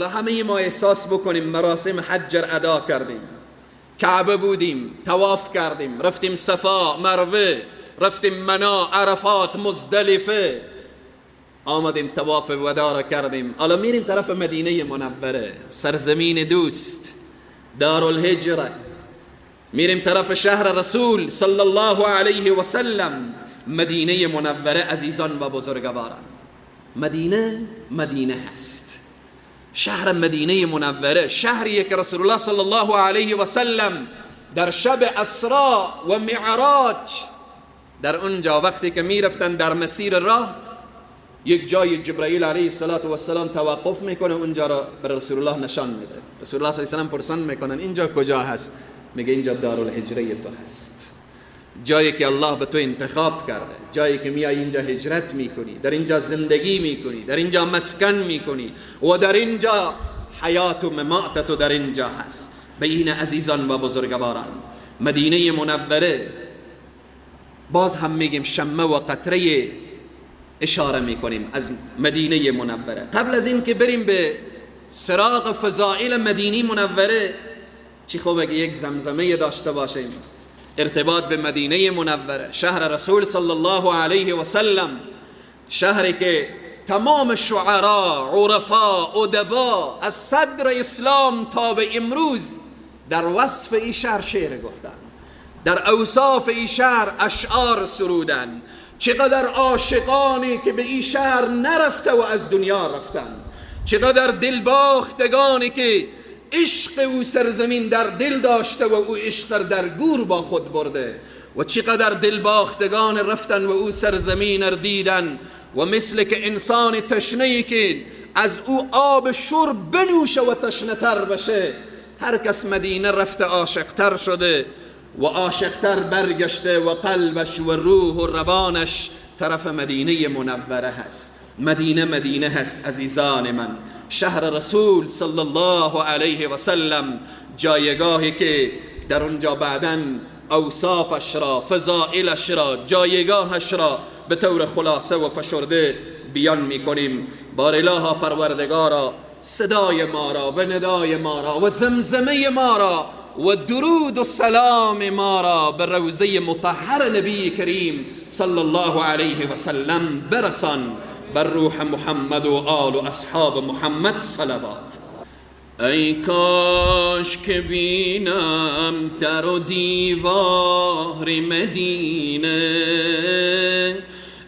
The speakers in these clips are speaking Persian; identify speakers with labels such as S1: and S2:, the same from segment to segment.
S1: حالا همه ما احساس بکنیم مراسم حج را ادا کردیم، کعبه بودیم، طواف کردیم، رفتیم صفا، مروه، رفتیم منا، عرفات، مزدلفه، آمدیم طواف وداع را کردیم. حالا میریم طرف مدینه منوره، سرزمین دوست، دارالهجره. میریم طرف شهر رسول صلی الله علیه و سلم، مدینه منوره. عزیزان و بزرگواران، مدینه مدینه هست. شهر مدینه منوره شهریه که رسول الله صلی الله علیه و سلم در شب اسراء و معراج در اونجا وقتی که میرفتن در مسیر راه، یک جای جبرائیل علیه السلام توقف میکنه، اونجا را به رسول الله نشان میده. رسول الله صلی الله علیه و سلم پرسان میکنن اینجا کجا هست؟ میگه اینجا دارالهجره تو هست، جایی که الله به تو انتخاب کرده، جایی که میای اینجا هجرت میکنی، در اینجا زندگی میکنی، در اینجا مسکن میکنی و در اینجا حیات و ممات تو در اینجا هست. به این عزیزان و بزرگواران، مدینه منوره باز هم میگیم شمه و قطره اشاره میکنیم از مدینه منوره. قبل از این که بریم به سراغ فضائل مدینه منوره، چی خوبه که یک زمزمه داشته باشیم ارتباط به مدینه منوره، شهر رسول صلی الله علیه و سلم، شهری که تمام شعرا، عرفا، ادبا از صدر اسلام تا به امروز در وصف این شهر شعر گفتن، در اوصاف این شهر اشعار سرودن. چقدر عاشقانی که به این شهر نرفته و از دنیا رفتن، چقدر دلباختگانی که عشق او سرزمین در دل داشته و او عشق در گور با خود برده، و چقدر دلباختگان رفتن و او سرزمین را دیدن و مثل که انسان تشنه‌ای که از او آب شرب بنوشه و تشنه تر بشه، هر کس مدینه رفته عاشقتر شده و عاشقتر برگشته و قلبش و روح و روانش طرف مدینه منوره هست. مدینه مدینه هست عزیزان من، شهر رسول صلی الله علیه و سلم، جایگاهی که در اونجا بعداً اوصافش را، فضائلش را، جایگاهش را به طور خلاصه و فشرده بیان میکنیم. بار الها پروردگارا، صدای ما را و ندای ما را و زمزمه ما را و درود و سلام ما را به روضه مطهر نبی کریم صلی الله علیه و سلم برسان، بر روح محمد و آل و اصحاب محمد صلوات. ای کاش که بینم در و دیوار مدینه،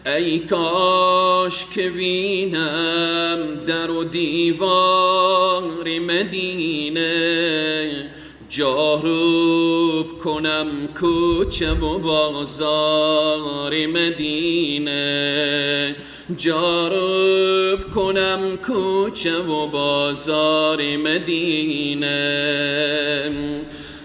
S1: ای کاش که بینم در و دیوار مدینه، جاروب کنم کوچه و بازار مدینه، جاروب کنم کوچه و بازار مدینه.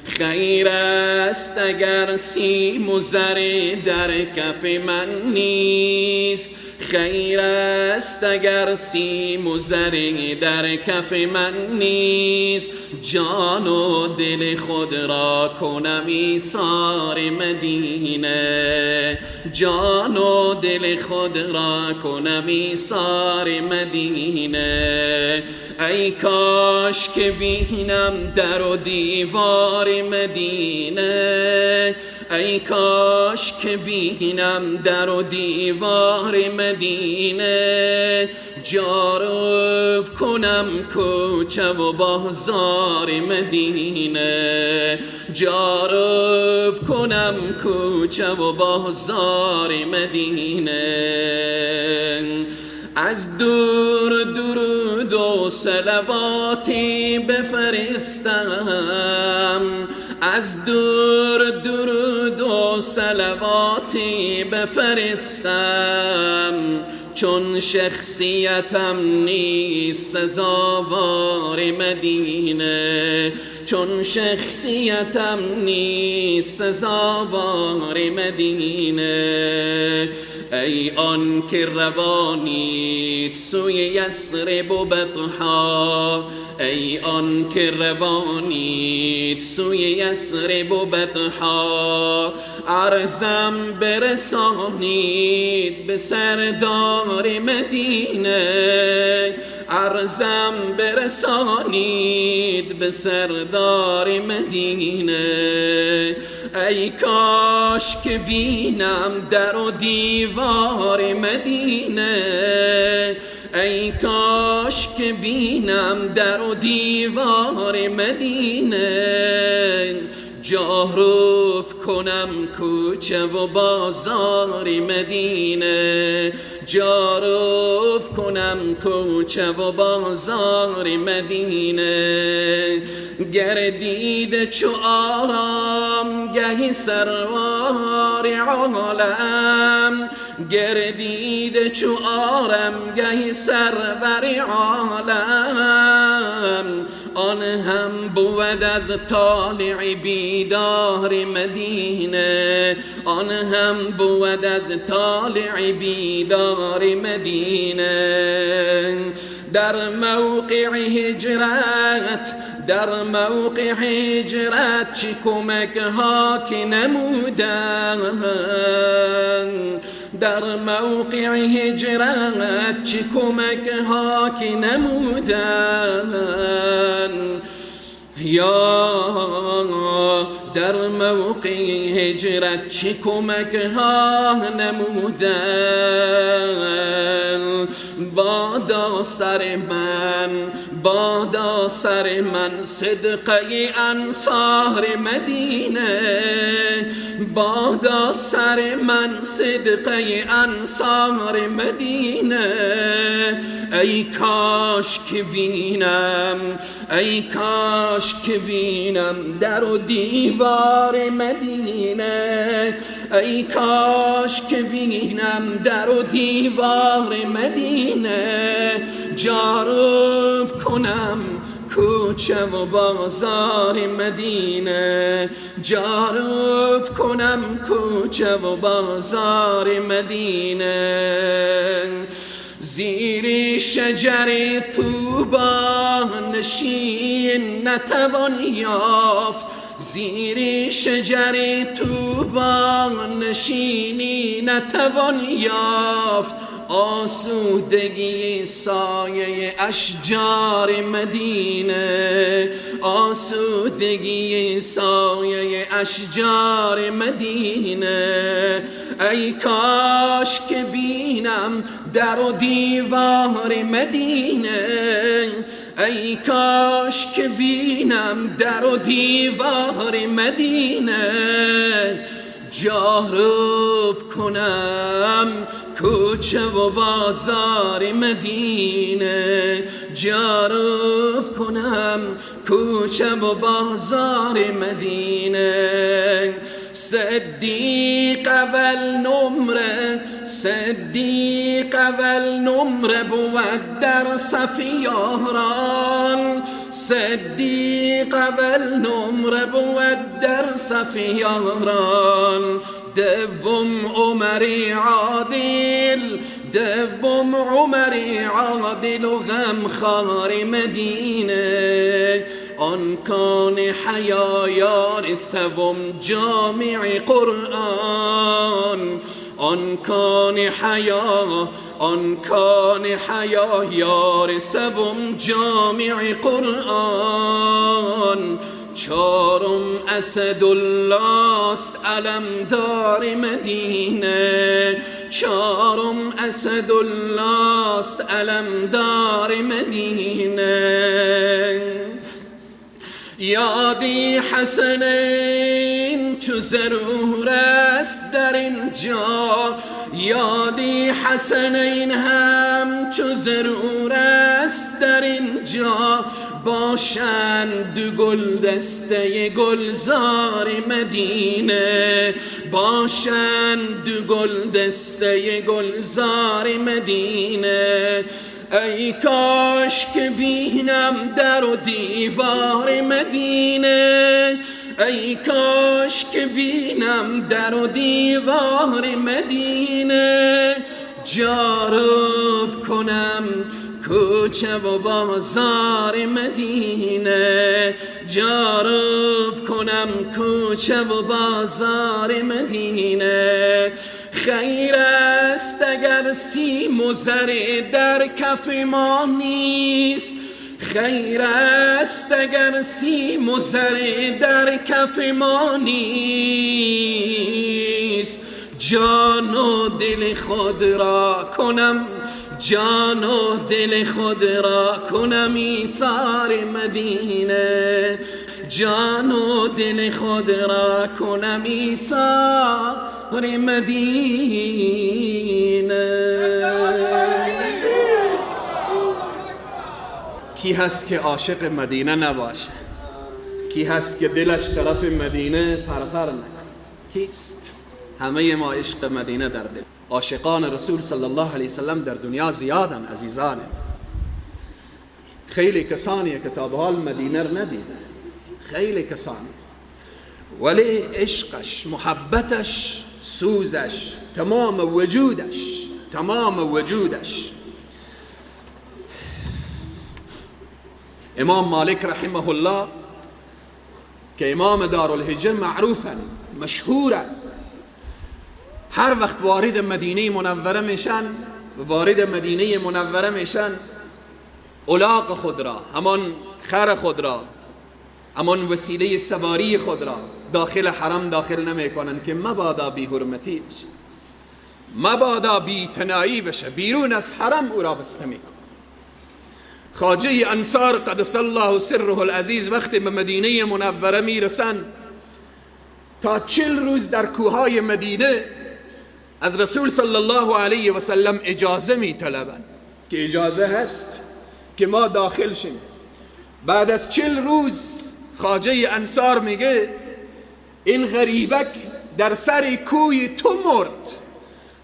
S1: خیر است اگر سیم و زر در کف من نیست، خیر است اگر سیم و زر در کف من نیست، جان و دل خود را کنم ایثار مدینه، جان و دل خود را کنم ایثار مدینه. ای کاش که بینم در و دیوار مدینه، ای کاش که بینم در و دیوار مدینه، جاروب کنم کوچه و بازار مدینه، جاروب کنم کوچه و بازار مدینه. از دور درود و صلواتی بفرستم، از دور درود و صلواتی بفرستم، چون شخصیتم نیست سزاوار مدینه، چون شخصیتم نیست سزاوار مدینه. ای آن که روانید سوی یثرب و بطحا، ای آن که روانید سوی یثرب و بطحا، عرضم برسانید به سردار مدینه، عرضم برسانید به سردار مدینه. ای کاش که بینم در و دیوار مدینه، ای کاش که بینم در و دیوار مدینه، جاروب کنم کوچه و بازار مدینه، جاروب کنم کوچه و بازار مدینه. گردید چو آرام گهی سروار عالم، گردید چو آرام گهی سرور عالم، آن هم بود از طالع بیدار مدینه، آن هم بود از طالع بیدار مدینه. در موقع هجرت، در موقع هجرت چی کمک ها که نمودن، در موقع هجرت چی کمک ها که نمودن، یا در موقع هجرت چی کمک ها نمودن. بادا سر من، بادا سر من صدقه انصار مدینه، بادا سر من صدقه انصار مدینه. ای کاش که بینم، ای کاش که بینم در و دیوار مدینه، ای کاش که بینم در و دیوار مدینه، جاروب کنم کوچه و بازار مدینه، جاروب کنم کوچه و بازار مدینه. زیر شجر طوبی نشین نتوان یافت، زیر شجر طوبی نشینی نتوان یافت، آسودگی سایه اشجار مدینه، آسودگی سایه اشجار مدینه. ای کاش که بینم در و دیوار مدینه، ای کاش که بینم در و دیوار مدینه، جاروب کنم کوچه و بازار مدینه، جاروب کنم کوچه و بازار مدینه. صدیق اول نمره، صدیق اول نمره بود در صف یاران، صدیق اول نمره بود در صف یاران. دوم عمر عادل، دوم عمر عادل و غمخوار مدینه، آن کان حیا یار سوم جامع قرآن، آن کان حیا، آن کان حیا یار سوم جامع قرآن. چهارم اسدالله است علمدار مدینه، چهارم اسدالله است علمدار مدینه. یادی حسنین چو ضرور است در اینجا، یادی حسنین هم چو ضرور است در اینجا، باشند دو گل دسته گلزار مدینه، باشند دو گل دسته گلزار مدینه. ای کاش که بینم در و دیوار مدینه، ای کاش که بینم در و دیوار مدینه، جاروب کنم کوچه و بازار مدینه، جاروب کنم کوچه و بازار مدینه. خیر است است اگر سیم و زر در کف ما نیست، خیر است اگر سیم و زر در کف ما نیست. جان و دل خود را کنم، جان و دل خود را کنم ایثار مدینه، جان و دل خود را کنم ایثار مدینه. کی هست که عاشق مدینه نباشه؟ کی هست که دلش طرف مدینه پرپر نکنه؟ کیست؟ همه ما عشق مدینه در دل. عاشقان رسول صلی الله علیه وسلم در دنیا زیادن عزیزان. خیلی کسانی که تا به حال مدینه رو ندیدن، خیلی کسانی، ولی عشقش، محبتش، سوزش، تمام وجودش، تمام وجودش. امام مالک رحمه الله که امام دارالهجره معروفن، مشهورن، هر وقت وارد مدینه منوره میشن، وارد مدینه منوره میشن، الاغ خود را، همان خر خود را، همان وسیله سواری خود را داخل حرم داخل نمیکنن که مبادا بی حرمتی بشه، مبادا بی تنایی بشه، بیرون از حرم او را بسته میکنن. خواجه انصار قدس الله سره العزیز وقتی به مدینه منوره میرسن، تا 40 روز در کوههای مدینه از رسول صلی الله علیه و سلم اجازه میطلبن که اجازه هست که ما داخل شیم. بعد از 40 روز خواجه انصار میگه این غریبک در سر کوی تو مرد،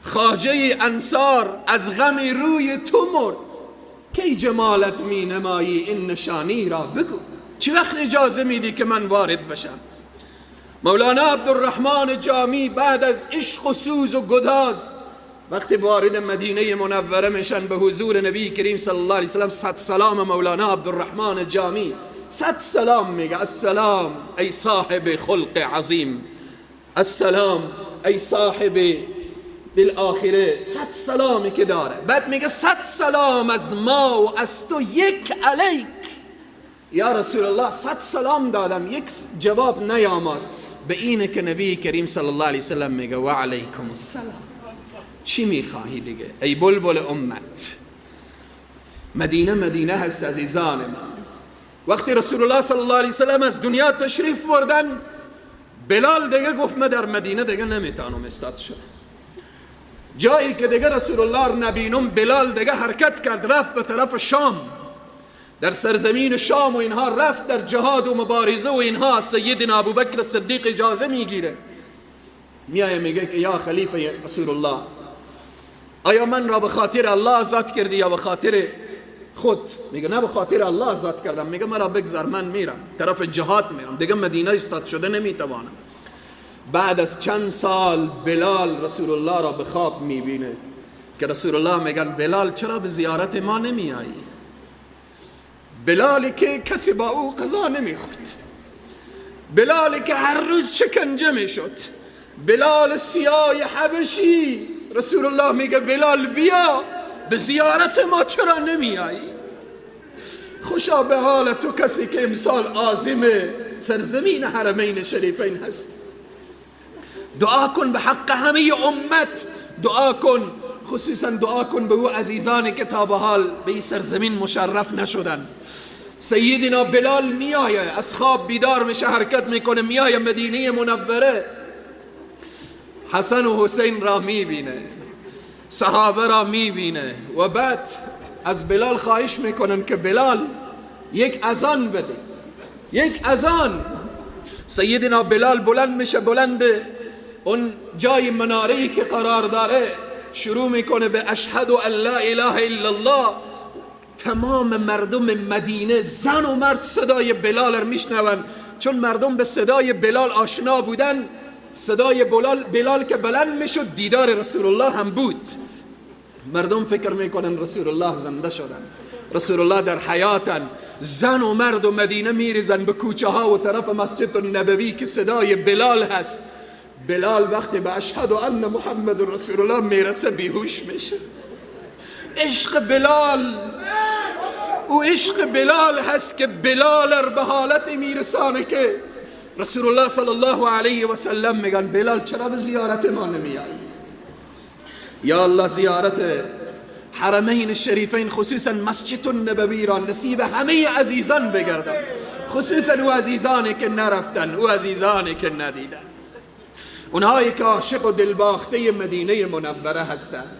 S1: خواجه انصار از غم روی تو مرد، کی جمالت می نمایی این نشانی را بگو. چی وقت اجازه میدی که من وارد بشم؟ مولانا عبدالرحمن جامی بعد از عشق و سوز و گداز وقتی وارد مدینه منوره میشن به حضور نبی کریم صلی الله علیه وسلم، 100 سلام مولانا عبدالرحمن جامی، 100 سلام میگه. السلام ای صاحب خلق عظیم، السلام ای صاحب بالآخره، 100 سلامی که داره. بعد میگه 100 سلام از ما و از تو، یک علیک یا رسول الله. 100 سلام دادم، یک جواب نیامد. به اینه که نبی کریم صلی الله علیه وسلم میگه و علیکم السلام. چی میخواهی دیگه ای بلبل امت؟ مدینه مدینه هست عزیزان من. وقتی رسول الله صلی الله علیه وسلم از دنیا تشریف بردن، بلال دیگه گفت من در مدینه دیگه نمیتونم استاد شدم. جایی که دیگه رسول الله رو نبینم، بلال دیگه حرکت کرد، رفت به طرف شام، در سرزمین شام و اینها رفت در جهاد و مبارزه و اینها. سیدنا ابوبکر صدیق اجازه میگیره، میایه میگه که یا خلیفه رسول الله، آیا من را به خاطر الله آزاد کردی یا به خاطر خود؟ میگه نه، به خاطر الله آزاد کردم. میگه مرا بگذار، من میرم طرف جهاد میرم، دیگه مدینه استاد شده نمیتوانم. بعد از چند سال بلال رسول الله را به خواب میبینه که رسول الله میگن بلال چرا به زیارت ما نمیایی؟ بلالی که کسی با او غذا نمیخورد، بلالی که هر روز شکنجه میشد، بلال سیاه حبشی، رسول الله میگه بلال بیا به زیارت ما، چرا نمیایی؟ خوشا به حال تو کسی که امسال عازم سرزمین حرمین شریفین هست. دعا کن به حق همه امت، دعا کن، خصوصا دعا کن به او عزیزانی که تا به حال به این سرزمین مشرف نشدن. سیدنا بلال میایه، از خواب بیدار میشه، حرکت میکنه، میایه مدینه منوره، حسن و حسین را میبینه، صحابه را میبینه و بعد از بلال خواهش میکنن که بلال یک اذان بده، یک اذان. سیدنا بلال بلند میشه، بلند اون جای مناره‌ای که قرار داره، شروع میکنه به اشهد ان لا اله الا الله. تمام مردم مدینه زن و مرد صدای بلال رو میشنون، چون مردم به صدای بلال آشنا بودن. صدای بلال که بلند میشد، دیدار رسول الله هم بود. مردم فکر میکنن رسول الله زنده شدن، رسول الله در حیاتن. زن و مرد و مدینه میریزن به کوچه ها و طرف مسجد النبوی که صدای بلال هست. بلال وقتی به اشهد ان محمد رسول الله میرسه بیهوش میشه. عشق بلال، او عشق بلال هست که بلال به حالت میرسانه که رسول الله صلی الله علیه و سلم میگن بلال چرا به زیارت ما نمیایی؟ یا الله زیارت حرمین شریفین خصوصا مسجد النبوی را نصیب همه عزیزان بگردن، خصوصا او عزیزانی که نرفتن، او عزیزانی که ندیدن، اونهایی که عاشق و دلباخته مدینه منوره هستند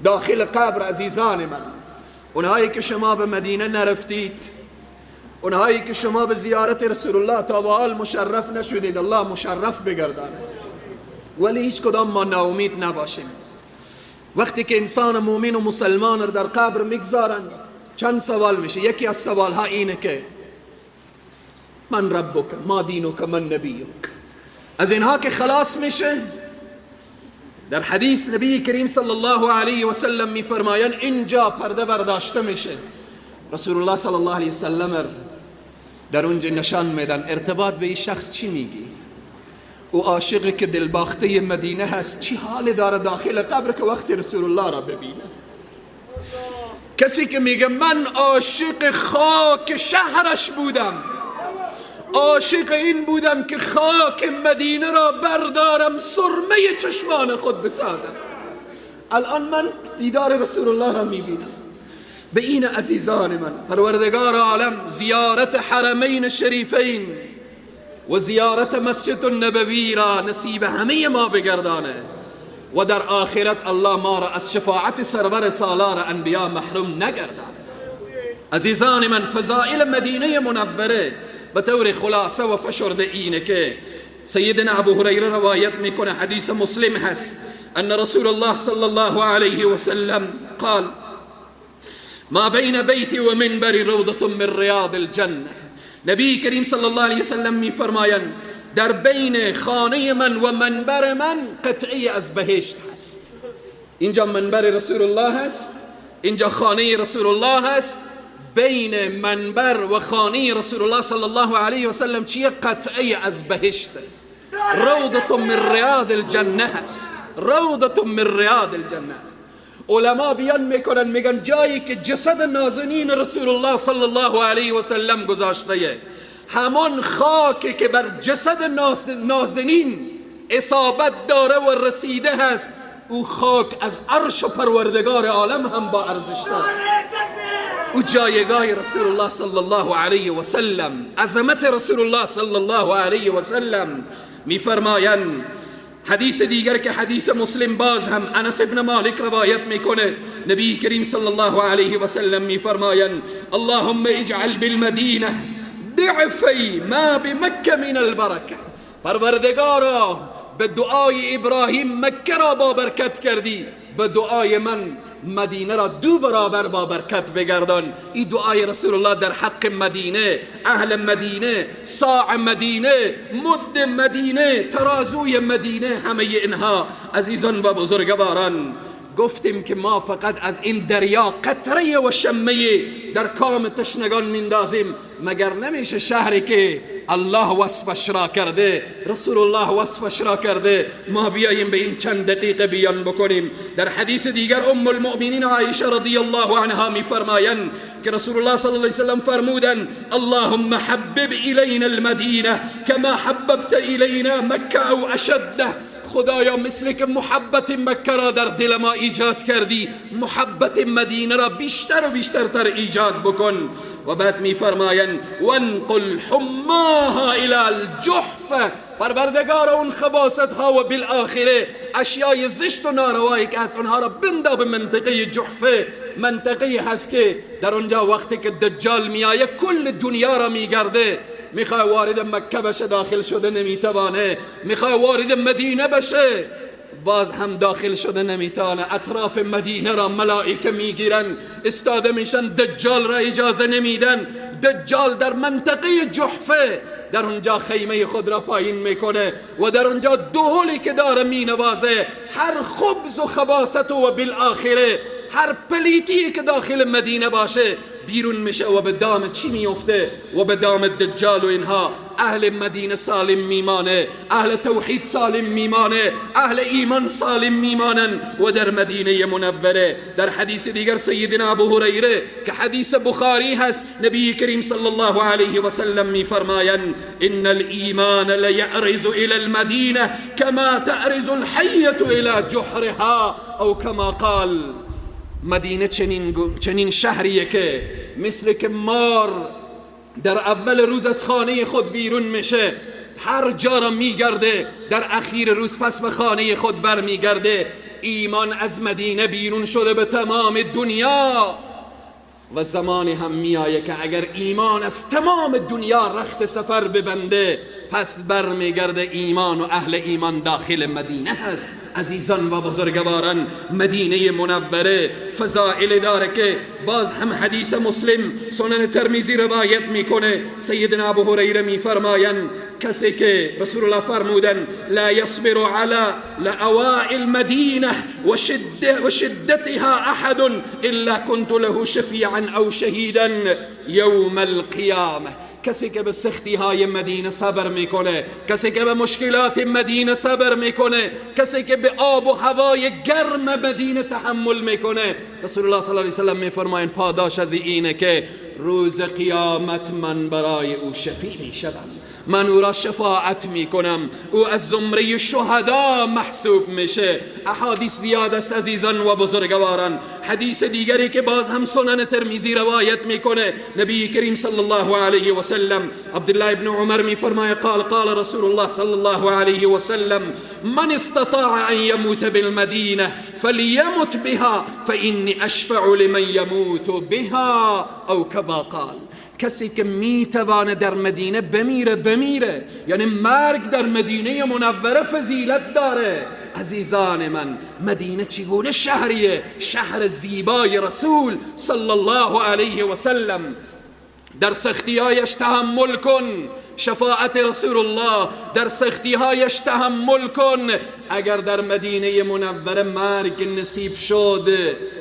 S1: داخل قبر. عزیزان من، اونهایی که شما به مدینه نرفتید، اونهایی که شما به زیارت رسول الله تا به حال مشرف نشدید، الله مشرف بگردانه. ولی هیچ کدام ما ناامید نباشیم. وقتی که انسان مؤمن و مسلمان رو در قبر میگذارن چند سوال میشه. یکی از سوالها اینه که من ربک، ما دینک، من نبیک. از اینها که خلاص میشه، در حدیث نبی کریم صلی الله علیه و سلم میفرمایند اینجا پرده برداشته میشه. رسول الله صلی الله علیه و سلم در اونجا نشان میدن ارتباط به این شخص چی میگی؟ او عاشقی که دلباخته مدینه هست چی حال داره داخل قبر که وقتی رسول الله را ببینه؟ کسی که میگه من عاشق خاک شهرش بودم، عاشق این بودم که خاک مدینه را بردارم سرمه چشمان خود بسازم، الان من دیدار رسول الله را میبینم. به این عزیزان من، پروردگار عالم زیارت حرمین شریفین و زیارت مسجد النبوی را نصیب همه ما بگردانه و در آخرت الله ما را از شفاعت سرور سالار انبیا محروم نگردانه. عزیزان من، فضائل مدینه منوره به طور خلاصه و فشرده اینه که سیدنا ابو هریره روایت میکنه، حدیث مسلم هست، ان رسول الله صلی الله علیه و سلم قال ما بین بیتی و منبری روضة من ریاض الجنه. نبی کریم صلی الله علیه و سلم میفرمایند در بین خانه من و منبر من قطعی از بهشت هست. اینجا منبر رسول الله هست، اینجا خانه رسول الله هست. بین منبر و خانه رسول الله صلی الله علیه و سلم چیه؟ قطعی از بهشت، روضة من ریاض الجنه هست، روضة من ریاض الجنه هست. علما بیان میکنن، میگن جایی که جسد نازنین رسول الله صلی الله علیه و سلم گذاشته، همان خاکی که بر جسد نازنین اصابت داره و رسیده هست، او خاک از عرش و پروردگار عالم هم با ارزش داره. او جایگاه رسول الله صلی الله علیه و سلم، عظمت رسول الله صلی الله علیه و سلم. میفرمایند حدیث دیگر که حدیث مسلم باز هم انس ابن مالک روایت میکنه، نبی کریم صلی الله علیه و سلم میفرمایند اللهم اجعل بالمدینه ضعفی ما بمکه من البرکه. پروردگارا به دعای ابراهیم مکه را با برکت کردی، به دعای من مدینه را 2 برابر با برکت بگردان. این دعای رسول الله در حق مدینه، اهل مدینه، صاع مدینه، مد مدینه، ترازوی مدینه، همه اینها عزیزان و بزرگواران. گفتیم که ما فقط از این دریا قطره و شمه در کام تشنگان میندازیم، مگر نمیشه شهری که الله وصفش را کرده، رسول الله وصفش را کرده، ما بیاییم به این چند دقیقه بیان بکنیم؟ در حدیث دیگر ام المؤمنین عایشه رضی الله عنها میفرمایند که رسول الله صلی الله علیه وسلم فرمودند اللهم حبب الینا المدینه کما حببت الینا مکه او اشده. خدایا مثل که محبت مکه را در دل ما ایجاد کردی، محبت مدینه را بیشتر و بیشتر تر ایجاد بکن. و بعد میفرمایند وانقل حماها الى الجحفه. پروردگار اون خباست ها و بالآخره اشیای زشت و ناروایی که از اونها را بندا به منطقه جحفه. منطقه هست که در اونجا وقتی که دجال میایه کل دنیا را میگرده، میخوای وارد مکه بشه داخل شده نمیتوانه، میخوای وارد مدینه بشه باز هم داخل شده نمیتوانه. اطراف مدینه را ملائکه میگیرن، استاده میشن، دجال را اجازه نمیدن. دجال در منطقه جحفه در اونجا خیمه خود را پایین میکنه و در اونجا دهلی که داره مینوازه، هر خبز و خباست و بالآخره هر پلیتی که داخل مدینه باشه بیرون میشه و به دام چی میفته؟ و به دام دجال و اینها. اهل مدینه سالم میمانه، اهل توحید سالم میمانه، اهل ایمان سالم میمانن و در مدینه منوره. در حدیث دیگر سیدنا ابو هریره که حدیث بخاری هست، نبی کریم صلی الله علیه و سلم میفرمایند ان الایمان لیعرض الى المدینه كما تعرض الحیة الى جحرها او کما قال. مدینه چنین شهریه که مثل که مار در اول روز از خانه خود بیرون میشه، هر جا را میگرده، در اخیر روز پس به خانه خود برمیگرده. ایمان از مدینه بیرون شده به تمام دنیا و زمانی هم میآیه که اگر ایمان از تمام دنیا رخت سفر ببنده، پس برمیگرده ایمان و اهل ایمان داخل مدینه هست. عزیزان و بزرگواران، مدینه منوره فضائل داره که باز هم حدیث مسلم سنن ترمذی روایت میکنه. سیدنا ابو هریره میفرمایند کسی که رسول الله فرمودن لا يصبر على لأواء المدینه وشدتها احد الا كنت له شفیعا او شهیدا یوم القیامه. کسی که به سختی های مدینه صبر میکنه، کسی که به مشکلات مدینه صبر میکنه، کسی که به آب و هوای گرم مدینه تحمل میکنه، رسول الله صلی الله علیه وسلم میفرمایند پاداش از اینه که روز قیامت من برای او شفیع میشوم، من او را شفاعت میکنم، او از زمره شهدا محسوب میشه. احادیث زیاد است عزیزان و بزرگواران. حدیث دیگری که باز هم سنن ترمذی روایت میکنه، نبی کریم صلی الله علیه و سلم، عبدالله ابن عمر میفرماید قال قال رسول الله صلی الله علیه و سلم من استطاع ان يموت بالمدینه فليمت بها فإني اشفع لمن يموت بها او كما قال. کسی که میتوانه در مدینه بمیره بمیره، یعنی مرگ در مدینه منوره فضیلت داره. عزیزان من، مدینه چگونه شهریه؟ شهر زیبای رسول صلی الله علیه و سلم. در سختیهایش تحمل کن، شفاعت رسول الله در سختیهایش تحمل کن. اگر در مدینه منوره مرگ نصیب شد،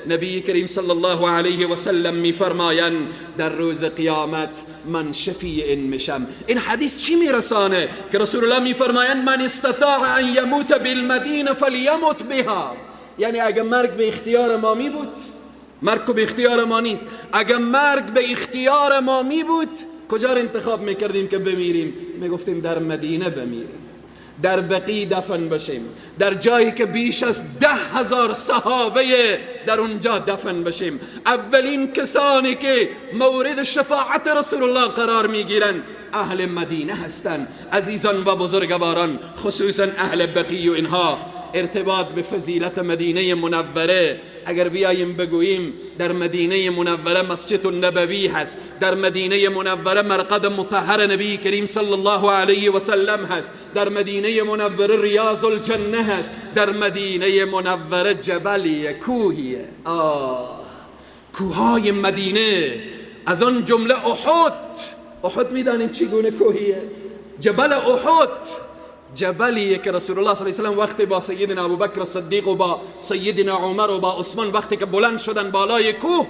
S1: نبی کریم صلی الله علیه و سلم میفرمایند در روز قیامت من شفیع این میشم. این حدیث چی میرسانه؟ که رسول الله میفرمایند من استطاع ان یموت بالمدینه فلیمت بها. یعنی اگر مرگ به اختیار ما می بود، مرگ به اختیار ما نیست، اگر مرگ به اختیار ما می بود کجا را انتخاب میکردیم که بمیریم؟ میگفتیم در مدینه بمیریم، در بقیع دفن بشیم، در جایی که بیش از 10,000 صحابه در اونجا دفن بشیم. اولین کسانی که مورد شفاعت رسول الله قرار میگیرن اهل مدینه هستند. عزیزان و بزرگواران، خصوصا اهل بقیع و اینها، ارتباط به فضیلت مدینه منوره. اگر بیاییم بگوییم در مدینه منوره مسجد النبوی هست، در مدینه منوره مرقد مطهر نبی کریم صلی الله علیه و سلم هست، در مدینه منوره ریاض الجنه هست، در مدینه منوره جبلیه، کوهیه. کوههای مدینه، از آن جمله احد. احد میدانیم چگونه کوهیه؟ جبل احد جبلیه که رسول الله صلی الله علیه و سلم وقتی با سیدنا ابوبکر صدیق و با سیدنا عمر و با عثمان وقتی که بلند شدن بالای کوه،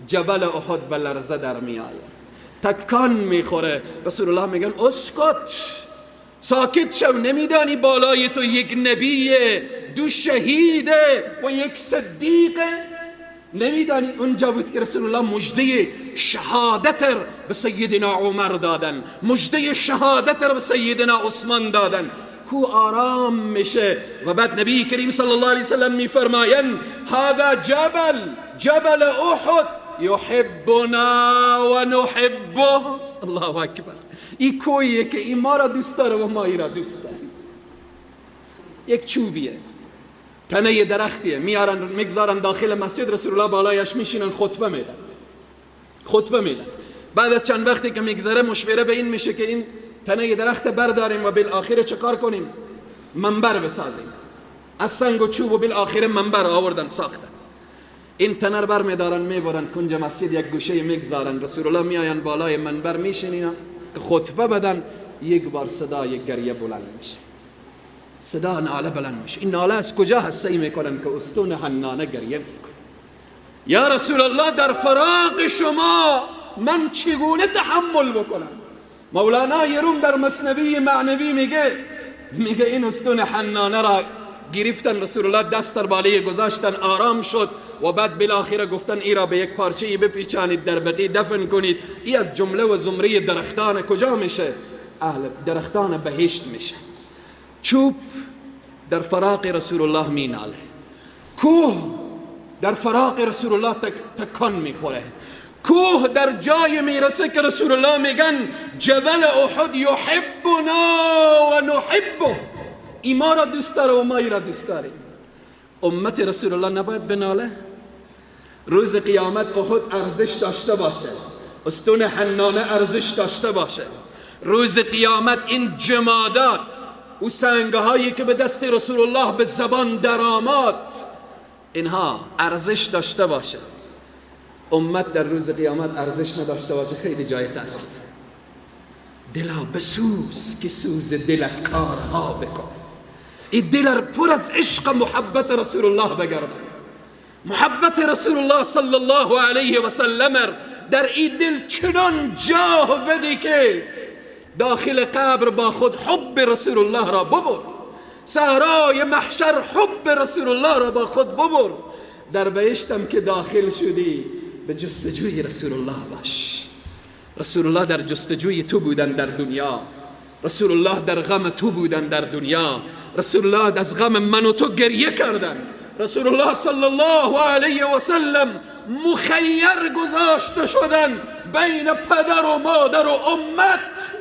S1: جبل احد به لرزه در می آید، تکان میخوره. رسول الله میگن اسکت، ساکت شو، نمیدانی بالای تو یک نبیه، دو شهیده و یک صدیقه؟ نمیدانی؟ اونجا بود که رسول الله مژده شهادت به سیدنا عمر دادن، مژده شهادت به سیدنا عثمان دادن. کو آرام میشه و بعد نبی کریم صلی الله علیه وسلم میفرمایند هذا جبل، جبل احد یحبنا و نحبه. الله اکبر. این کویه که این ما را دوست داره و ما ای را دوست داریم. یک چوبیه، تنه درختیه، میارن میگذارن داخل مسجد، رسول الله بالایش میشینن خطبه میدن، خطبه میدن. بعد از چند وقتی که میگذره مشوره به این میشه که این تنه درخت برداریم و بالآخره چه کار کنیم؟ منبر بسازیم از سنگ و چوب، و بالآخره منبر آوردن ساختن. این تنه رو برمیدارن میبرن کنج مسجد یک گوشه میگذارن، رسول الله میآین بالای منبر میشینن که خطبه بدن. یک بار صدای گریه بلند میشه، صدا ناله بلند میشه. این ناله از کجا هست؟ سعی میکنن که استون حنانه گریه میکنه. یا رسول الله در فراق شما من چگونه تحمل بکنم؟ مولانا یروم در مثنوی معنوی میگه این استون حنانه را گرفتن، رسول الله دست در بالای گذاشتن، آرام شد و بعد بالاخره گفتن ای را به یک پارچه بپیچانید، در بقیع دفن کنید. ای از جمله و زمره درختان کجا میشه؟ اهل درختان بهشت میشه. چوب در فراق رسول الله میناله، کوه در فراق رسول الله تکان میخوره، کوه در جای میرسه که رسول الله میگن جبل احد یحبنا و نحبه، ای ما را دوست داره و ما ای را دوست داریم. امت رسول الله نباید بناله؟ روز قیامت احد ارزش داشته باشه، استون حنانه ارزش داشته باشه. روز قیامت این جمادات و سنگهایی که به دست رسول الله به زبان درآمد، اینها ارزش داشته باشه. امت در روز قیامت ارزش نداشته باشه، خیلی جای تأسف. دلا بسوز که سوز دلت کارها بکن. این دل پر از عشق محبت رسول الله بگردن. محبت رسول الله صلی الله علیه و سلم در این دل چنان جاه بدی که داخل قبر با خود حب رسول الله را ببر، صحرای محشر حب رسول الله را با خود ببر. در بهشتم که داخل شدی به جستجوی رسول الله باش. رسول الله در جستجوی تو بودن در دنیا، رسول الله در غم تو بودن در دنیا، رسول الله از غم من و تو گریه کردن. رسول الله صلی الله علیه و سلم مخیر گذاشته شدن بین پدر و مادر و امت.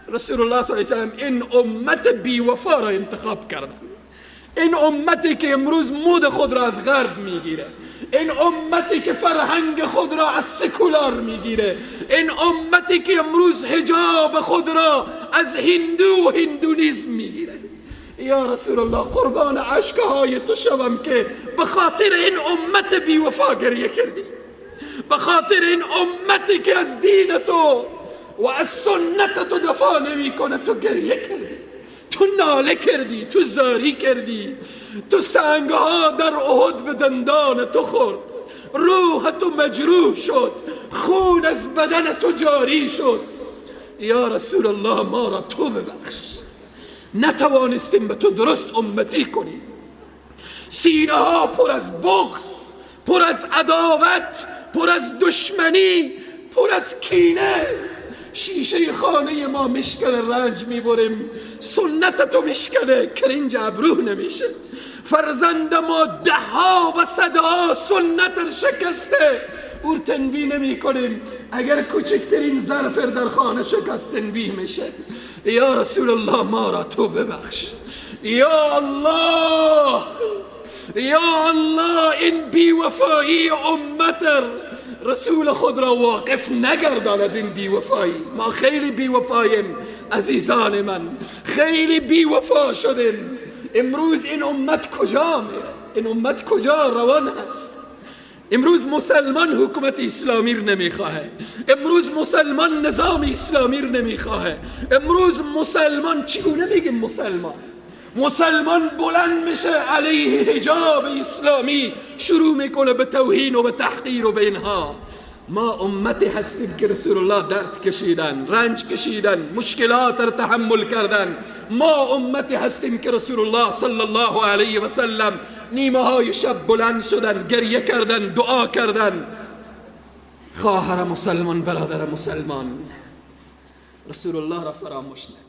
S1: رسول الله صلی الله علیه و سلم این امت بی وفا را انتخاب کردن، این امتی که امروز مود خود را از غرب میگیره، این امتی که فرهنگ خود را از سکولار میگیره، این امتی که امروز حجاب خود را از هندو و هندونیزم میگیره. یا رسول الله قربان عشقهای تو شوم که به خاطر این امت بی وفا گریه کردی، به خاطر این امتی که از دین تو و از سنت تو دفاع نمیکنه تو گریه کردی، تو ناله کردی، تو زاری کردی، تو سنگها در احد به دندان تو خورد، روح تو مجروح شد، خون از بدن تو جاری شد. یا رسول الله ما را تو ببخش، نتوانستیم به تو درست امتی کنیم. سینه ها پر از بغض، پر از عداوت، پر از دشمنی، پر از کینه. شیشه خانه ما میشکنه، رنج میبریم، سنت تو میشکنه، کرنج ابرو نمیشه. فرزند ما ده ها و صدها سنت شکسته، اور تنبیه نمی کنیم. اگر کوچکترین ظرف در خانه شکست تنبیه میشه. یا رسول الله ما را تو ببخش. یا الله، یا الله این بیوفایی امت رسول خود را واقف نگردان از این بیوفایی. ما خیلی بیوفاییم عزیزان من، خیلی بیوفا شدیم. امروز این امت کجا میره؟ این امت کجا روان است؟ امروز مسلمان حکومت اسلامی رو نمیخواه، امروز مسلمان نظام اسلامی رو نمیخواه، امروز مسلمان چگونه میگیم مسلمان؟ مسلمان بلند میشه علیه حجاب اسلامی، شروع میکنه به توهین و به تحقیر و به اینها. ما امتی هستیم که رسول الله درد کشیدن، رنج کشیدن، مشکلات را تحمل کردن. ما امتی هستیم که رسول الله صلی الله علیه و سلم نیمه های شب بلند شدن، گریه کردن، دعا کردن. خواهر مسلمان، برادر مسلمان، رسول الله را فراموش نکن.